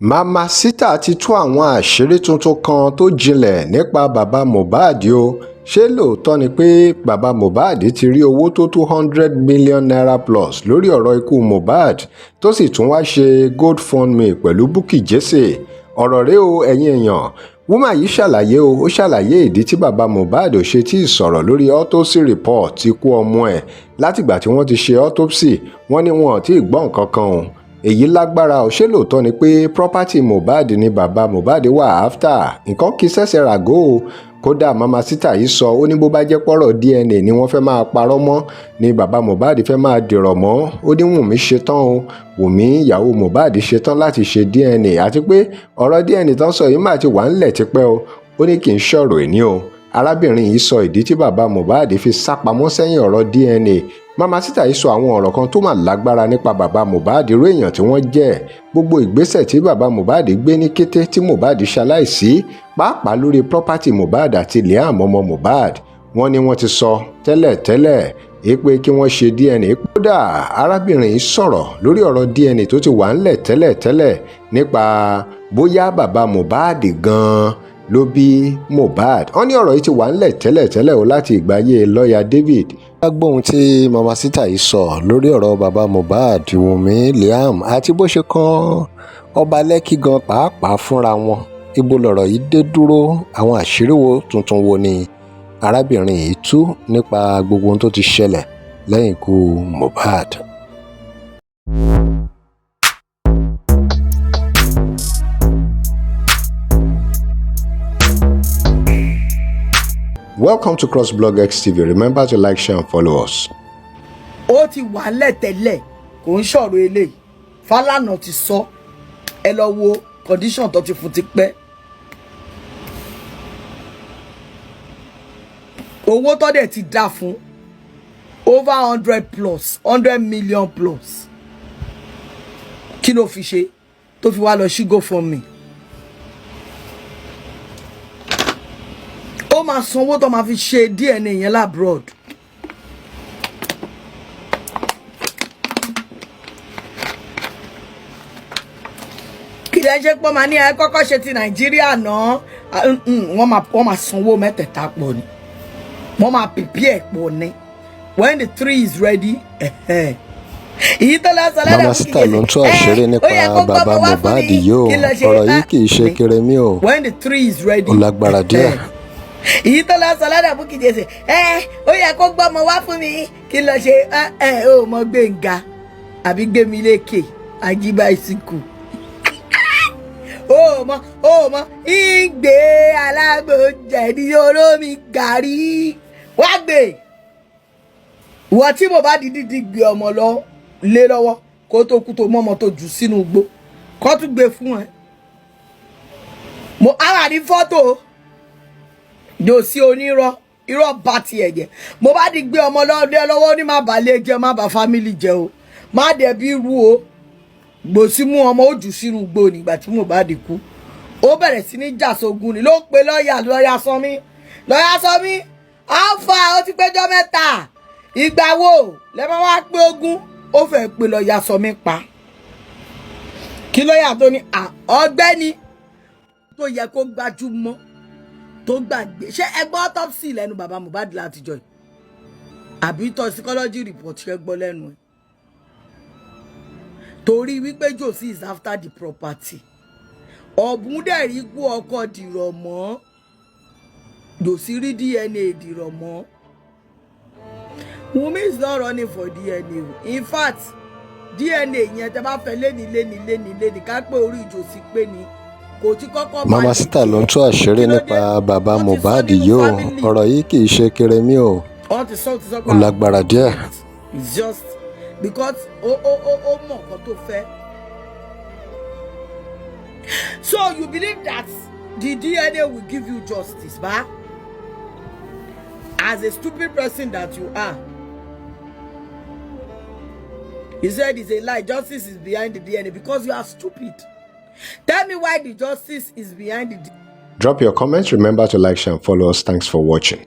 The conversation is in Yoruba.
Mamman Shita ti tú àwọn àṣírí tuntun kan tó jinlẹ̀ nípa bàbá Mohbad ó ṣe lóòótọ́ ni pé bàbá Mohbad ti rí owó tó tó ₦200 million plus lórí ọ̀rọ̀ ikú Mohbad, tó sì tún wáá ṣe go-fundme pẹ̀lú Bukky Jesse? Ọ̀rọ̀ rèé o, ẹ̀yin èèyàn. Woman yìí ṣàlàyé o, ó ṣàlàyé ìdí tí bàbá Mohbad ò ṣe tí ì sọ̀rọ̀ lórí autopsy report ikú ọmọ ẹ̀. Látìgbà tí wọ́n ti ṣe autopsy, wọ́n ní wọn ò tí ì gbọ́ nǹkan kan o. Èyí lágbára ò. Ṣe lóòótọ́ ni pé property Mohbad ni bàbá Mohbad wà after? Nǹkan kì í ṣẹ̀ṣẹ̀ ràgó o. Kódà, Mama Shita yìí sọ, ó ní bó bá jẹ́ pọ́rọ̀ DNA ni wọ́n fẹ́ máa parọ́ mọ́, ni bàbá Mohbad fẹ́ máa dìrọ̀ mọ́, ó ní Wùnmí ṣetán o. Wùnmí, ìyàwó Mohbad, ṣetán láti ṣe DNA, àti pé ọ̀rọ̀ DNA tán sọ yìí máa ti wà ńlẹ̀ tipẹ́ o. Ó ní kì í ṣọ̀rọ̀ ẹ̀ní o. Arábìnrin yìí sọ ìdí tí bàbá Mohbad fi sá pamọ́ sẹ́yìn ọ̀rọ̀ DNA. Mama Shita yìí sọ àwọn ọ̀rọ̀ kan tó mà lágbára nípa bàbá Mohbad, irú èèyàn tí wọ́n jẹ́, gbogbo ìgbésẹ̀ tí bàbá Mohbad gbé ní kété tí Mohbad ṣaláìsí, pàápàá lórí property Mohbad àti Liam ọmọ Mohbad. Wọ́n ní wọ́n ti sọ tẹ́lẹ̀tẹ́lẹ̀ pé kí wọ́n ṣe DNA. Kódà, arábìnrin yìí sọ̀rọ̀ lórí ọ̀rọ̀ DNA tó ti wà ńlẹ̀ tẹ́lẹ̀tẹ́lẹ̀ nípa bóyá bàbá Mohbad gan-an ló bí Mohbad. Wọ́n ní ọ̀rọ̀ yìí ti wà ńlẹ̀ tẹ́lẹ̀tẹ́lẹ̀ o, láti ìgbà ayé lọ́ọ̀yà David. Gbóhun tí Mama Shita yìí sọ lórí ọ̀rọ̀ bàbá Mohbad, Wunmi, Liam àti bó ṣe kan ọba Lẹ́kì gan pàápàá fúnra wọn, ibo lọ̀rọ̀ yìí dé dúró? Àwọn àṣírí wo tuntun wo ni arábìnrin yìí tú nípa gbogbo ohun tó ti ṣẹlẹ̀ lẹ́yìn ikú Mohbad? Welcome to CrossBlog X TV. Remember to like, share and follow us. Ó ti wà lẹ́tẹ̀lẹ̀, kò ń ṣọ̀rọ̀ eléyìí. Fálànà ti sọ, ẹ lọ wo condition tó ti fún ti pẹ́. Owó tó dẹ̀ ti dá fún, over 100 plus, 100 million plus. Kí ló fi ṣe tó fi wá lọ sí GoFundMe? Ó máa sanwó tó máa fi ṣe DNA yẹn l'abroad. Kì í dẹ́ ṣe pọ́n máa ní ẹ kọ́kọ́ ṣe ti Nàìjíríà náà. Wọ́n máa sanwó mẹ́tẹ̀ẹ̀ta pọ̀ ni, wọ́n máa prepare pọ̀ ni. When the three is ready, èyí tó lọ sọ lọ́dọ̀. Mama Shita ló ń tú àṣírí nípa bàbá Mohbad yìí o. Ọ̀rọ̀ yìí kì í ṣe kéremí o. When the three is ready, Ó lágbára díẹ̀. Èyí tó lọ sọ lọ́dọ̀ Bukky Jesse, ẹ ó yẹ kó gbọ́mọ wá fún mi, kí lọ ṣe? Ẹ ẹ ó mọ Gbénga àbí Gbémilékè Ajíbáìsíkù, ó mọ, ó mọ ìgbé alágbòjẹ̀dí olómi gàrí wá gbé. Ìwọ tí mo bá dídí gbé ọmọ lọ lé lọ́wọ́ kó tó kú, tó mọ́mọ́ tó jù sínú igbó, kó tún gbé fún ẹ. Mo ara ní fọ́tò jòsí onírọ́, irọ́ bá tiẹ̀ jẹ́. Mo bá di gbé ọmọ lọ́dẹ lọ́wọ́, ní má bà lé jẹ́, má bà family jẹ́ o, má dẹ̀ bí rú o. Gbòsí mú ọmọ, ó jù sínú igbó. Nígbà tí Mohbad kú, ó bẹ̀rẹ̀ sí ní jà sógun ni. Ló ń pe lọ́ọ̀yà, lọ́ọ̀yà Sanmi, lọ́ọ̀yà Sanmi, alfa, ó ti péjọ mẹ́ta, ìgbà wo lẹ́ máa wá pé ogún? Ó fẹ́ pe lọ́ọ̀yà Sanmi pa kí lọ́ọ̀yà tó ní ọ̀gbẹ́ni tó yẹ kó gbajúmọ̀ tó gbàgbé. Ṣé ẹ gbọ́ autopsy lẹ́nu bàbá Mohbad látijọ́ yìí, àbí toxicology report ṣe gbọ́ lẹ́nu ẹ̀? Torí wípé Josie is after the property. Ọ̀bùn dẹ̀ rí kú ọkọ̀ dìrọ̀ mọ́ Josie, rí DNA dìrọ̀ mọ́. Wunmi is not running for DNA. In fact, DNA yẹn, tẹ bá fẹ́ léni léni léni léni, ká pé orí Josie pé ni kò tí kọ́kọ́. Mama Shita ló ń tú àṣírí nípa bàbá Mohbad yìí o. Ọ̀rọ̀ yìí kì í ṣe kéremí o. Wọ́n ti sọ, ti sọ. Ó lágbára díẹ̀. It's just because ó mọ̀ nǹkan tó fẹ́. So you believe that the DNA will give you justice, ba? As a stupid person that you are. You said it's a lie. Justice is behind the DNA because you are stupid. Tell me why the justice is behind the Drop your comments. Remember to like, share and follow us. Thanks for watching.